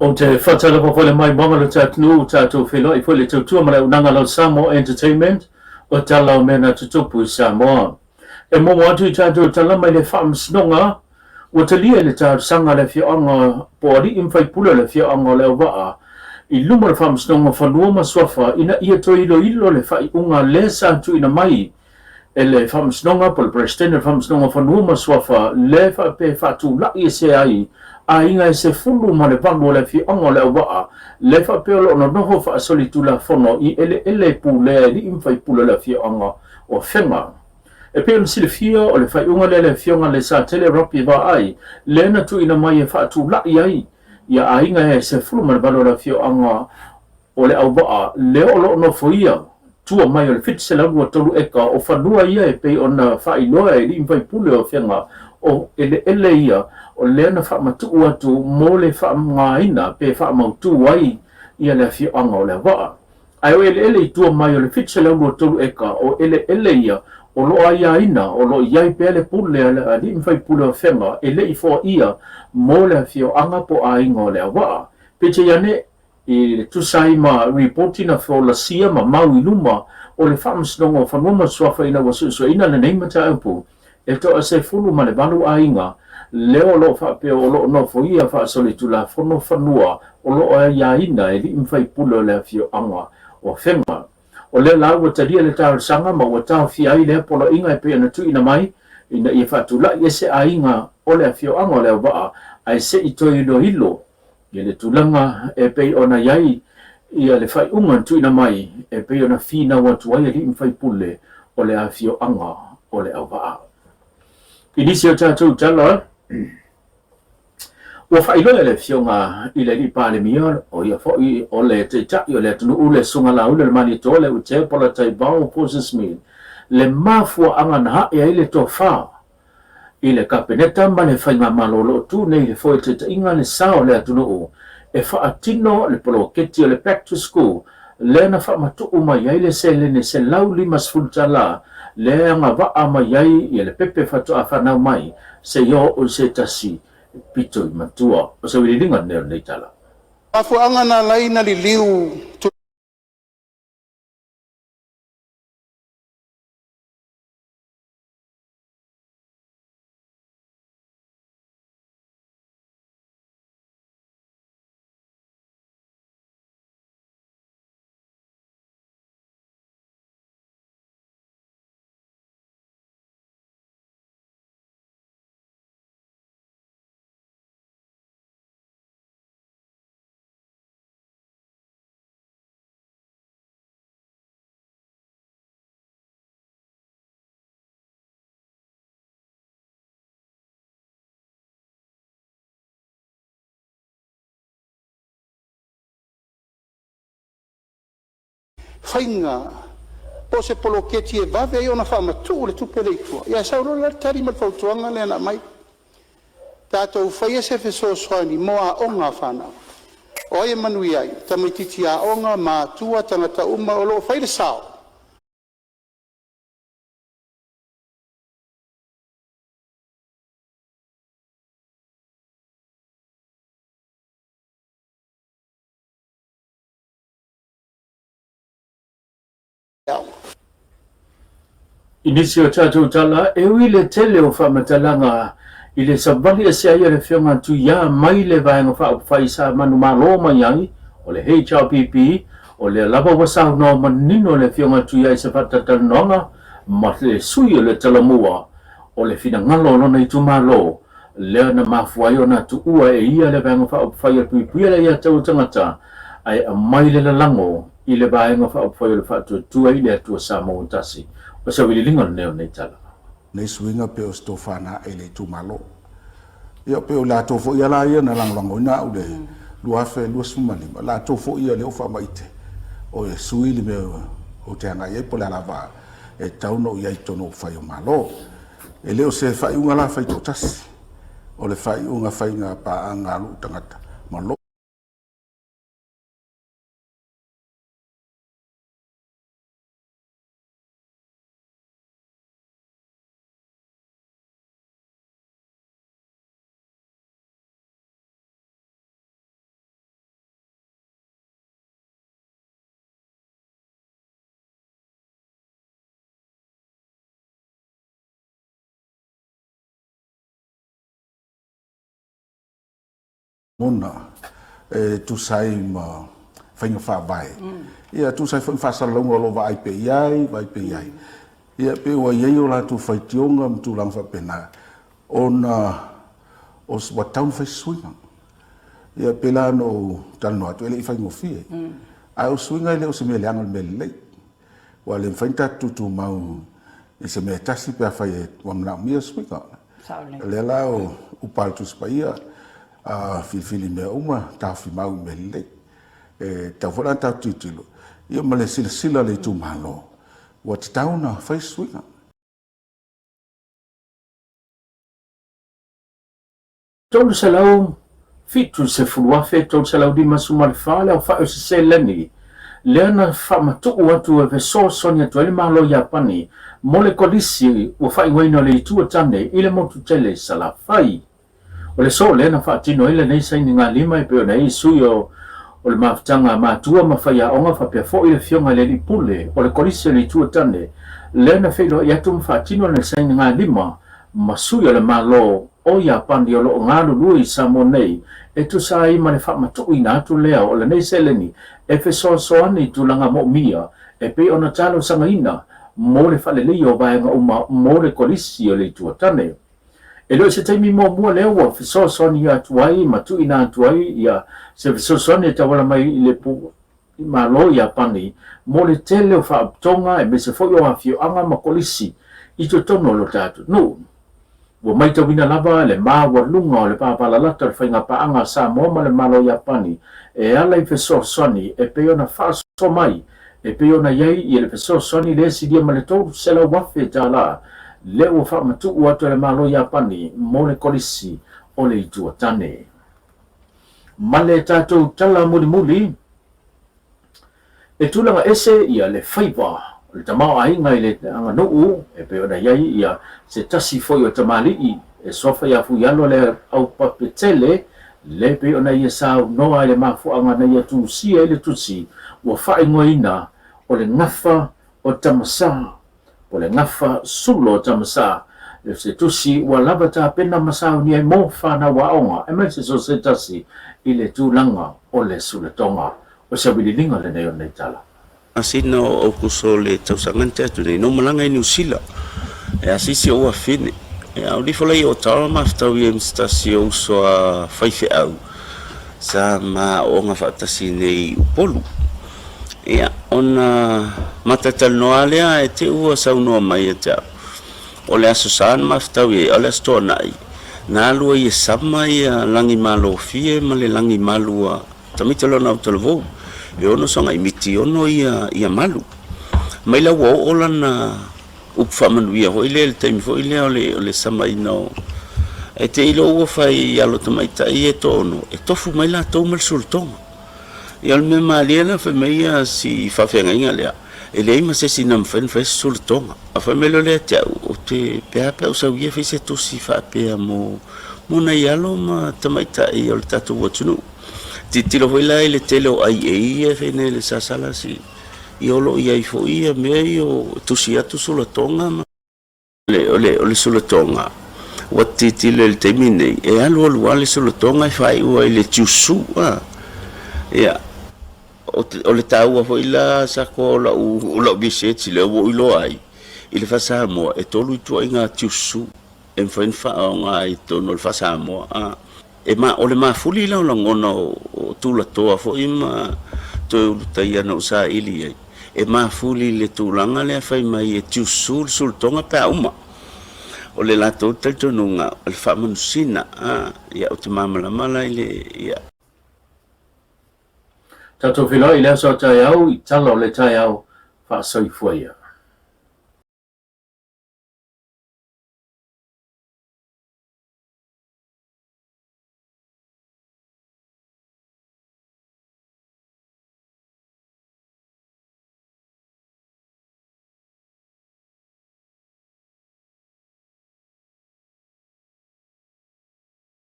Ou te faatalofa foi le maimoaga o le atunuu, tatou feiloai foi le tautua ma le auaunaga lau Samoa Entertainment o tala o mea na tutupu i Samoa. E muamua atu i tatou tala mai le Faamasinoga ua talia i le talosaga a le afioaga po o alii ma faipule o le afioaga o Leauvaa i luma o le Faamasinoga o Fanua ma Suafa ina ia toe iloilo le faaiuga lea sa tuuina mai e le Faamasinoga po o le Peresetene o le Faamasinoga o Fanua ma Suafa lea faapea e faatulai ese ai aiga e 18 o le afioaga o Leauvaa lea faapea o lo o nonofo faasolitulafono i eleele pulea e alii ma faipule o le afioaga o Afega. E pei ona silafia o le faaiuga lea a le Afioga Lesatele Robbie Vaai lea na tuuina mai e faatulai ai ia aiga e 18 o le afioaga o Leauvaa lea o lo o nofoia tua mai o le 723 eka o fanua ia e pei ona faailoa e alii ma faipule o Afega o eleele ia o lea na faamatuu atu mo le faaaogaina pe faamautu ai ia le afioaga o Leauvaa. Ae o eleele i tua mai o le 723 eka o eleele ia o lo o aiaina o lo o i ai pea le pule a le alii ma faipule o Afega e le i foaia mo le afioaga po o aiga o Leauvaa. Peitai ane, i le tusa ai ma ripoti na folasia ma mau i luma o le Faamasinoga o Fanua ma Suafa ina ua suesueina lenei mataupu, e toa-18 aiga lea o lo o faapea o lo o nofoia faasolitulafono fanua o lo o aiaina e alii ma faipule o le afioaga o Afega. O lea la ua talia le talosaga ma ua taofia ai lea poloaiga e pei ona tuuina mai ina ia faatulai ese aiga o le afioaga o Leauvaa ae se i toe iloilo ia le tulaga e pei ona i ai ia le faaiuga na tuuina mai e pei ona finau atu ai alii ma faipule o le afioaga o Leauvaa. I nisi o tatou tala, ua faailoa e le Afioga i le Alii Palemia, o ia foi o le Taitai o le atunuu, le Susuga Laauli o le Malietoa Leuatea Polataivao Fosi Smith, le mafuaaga na hae ai le tofa i le Kapeneta ma le Faigamalo o lo o tu nei i le foe taitaiga le sa o le atunuu e faatino le poloketi o le Back to School lea na faamatuu mai ai le seleni $150 lea e agavaa mai ai ia le pepe faatoa fanau mai seia oo i se tasi pito i matua. O se auiliiliga lenei o lenei tala. Mafuaaga na ala ai ona liliu Faiga po o se poloketi e vave ai ona faamatuu le tupe lea i tua, ia ae sau loa la le tali ma le fautuaga lea na aumai, tatou faia se fesoasoani mo aoga a fanau. O ai e manuia ai? O tamaititi aoga, matua, tagata uma o lo o fai le sao. I nisi o tatou tala, e ui le tele o faamatalaga i le savali ese ai a le Afioga Tuia mai le Vaega Faaupufai sa manumalo mai ai, o le HRPP, o lea lava ua saunoa manino le Afioga Tuia i se faatalatalanoaga ma le sui o le Talamua o le finagalo o lona itumalo, lea na mafua ai ona tuua e ia le Vaega Faaupufai o le Puipuia le Aiatatau a Tagata ae aumai le lalago i le Vaega Faaupufai o le Faatuatua i le Atua Samoa ua Tasi. O se auiliiliga lenei o lenei tala. Nei suiga pei o se tofa na ae i le itumalo. Ia pei o latou foi ia la ia na lagolagoina au i le 2025, latou foi ia lea ua faamaite o e sui le mea ou te agai i ai po o le alavaa e tatau ona ou i ai i totonu o upufai o Malo. E le o se faaiuga la faitoatasi, o le faaiuga faiga paaga a lou tagata ma lou. Lagona e tusa ai ma faiga faavae, ia tusa ai foi ma faasalalauga o lo o vaai pea i ai, vaai pea i ai. Ia pei ua i ai o latou faitioga ma tulaga faapena, ona o ua tatau ona fai se suiga. Ia pei la ona ou talanoa atu, e le i faigofie. Ae o suiga e le o se mea leaga o le mea lelei. Ua le mafai ona tatou tutumau i se mea e tasi pe afai ua manaomia suiga. O lea la o upa a le Tusi Paia, a filifili mea uma, taofi mau i mea lelei. E tatau foi la ona tatou tilotilo, ia ma le silasila a le itumalo, ua tatau ona fai suiga. 370,354 le aofai o se seleni lea na faamatuu atu e fesoasoani atu ai le Malo o Iapani mo le Kolisi ua faaigoaina o le Itu a Tane i le motu tele i Salafai. O le soo lea na faatino ai lenei sainigalima e pei ona i ai sui o le mafutaga a matua ma faiaoga faapea foi le Afioga i le Alii Pule o le Kolisi o le Itu a Tane lea na feiloai atu ma faatino le sainigalima ma sui o le Malo o Iapani o lo o galulue i Samoa nei e tusa ai ma le faamatuuina atu lea o lenei seleni e fesoasoani i tulaga moomia e pei ona talosagaina mo le faaleleia o vaega uma mo le Kolisi o le Itu a Tane. E le o se taimi muamua lea ua fesoasoani atu ai ma tuuina atu ai ia se fesoasoani e tauala mai i le Malo o Iapani mo le tele o faauputoga aemaise foi o afioaga ma kolisi i totonu o lo tatou atunuu. Ua maitauina lava le maualuga o le vavalalata o le faigapaaga a Samoa ma le Malo o Iapani e ala i fesoasoani e pei ona faasoa mai e pei ona i ai i le fesoasoani lea e silia ma le $300,000 lea ua faamatuu atu e le Malo o Iapani mo le Kolisi o le Itu a Tane. Ma le tatou tala mulimuli, e tulaga ese ia le faiva o le tamaoaiga i le aganuu e pei ona i ai ia se tasi foi o tamalii e suafa ia Fuialo le aupapetele le pei ona ia saunoa i le mafuaaga na ia tusia ai le tusi ua faaigoaina o le Gafa o Tamasa po o le Gafa Sulo o Tamasa le se tusi ua lava tapena ma saunia ai mo fanau aoga aemaise so se tasi i le tulaga o le sulatoga. O se auiliiliga lenei o lenei tala. Masina o Aokuso o le tausaga na tea atu nei, na ou malaga i Niu Sila e asiasi ou afine. Ia, o lifo lai o Ottawa ma fetau ia ma se tasi o uso a faifeau sa ma aooga faatasi nei i Upolu. Ia, ona ma talatalanoa lea ae te i ua saunoa mai ia te au, o le Aso Sa na mafetau i ai, a o le Aso Toonai, na alu ai e sama ia Lagimalofie ma le Lagimalu a tamaiti o lona autalavou, e ono sagai miti ono ia ia malu. Mai la ua oo lana upu faamanuia foi lea i le taimi foi lea o le o le samaina o ae te i loa ua fai i alo tamaitai ia e toaono, e tofu mai latou ma le sulutoga. Ia o le mea malie la fai mai ia si faafeagaiga lea, e leai ma se isi na mafai ona fai se sulutoga. A fai mai loa lea ia te au, ou te pe a pe a ou sau ia e fai se tusi faapea mo mo nai alo ma tamaitai o le tatou atunuu. Tilotilo foi la i le tele o IA ia e fai nei e le SSLC, ia o lo o i ai foi ia mea ia o tusi atu sulatoga ma o le, o le sulatoga ua tilotilo i le taimi lenei, e alu alu lava le sulatoga e faaiu ai i le tiusu. A. Ia, o le taua foi la Sako o lau, o lau research lea ua ou iloa ai, i le faa-Samoa, e tolu ituaiga tiusu e mafai ona faaaoga i totonu o le faa-Samoa. A. E ma, o le mafuli la o lagona o, o tulatoa foi ma toe ulutaia na ou saili ai, e mafuli i le tulaga lea fai mai e tiusu le sulutoga pe a uma. O le latou talitonuga, o le faamanusina, a, ia ou te malamalama la i le, ia. Tatou feiloai i le aso a taeao i tala o le taeao, faasoifua ia.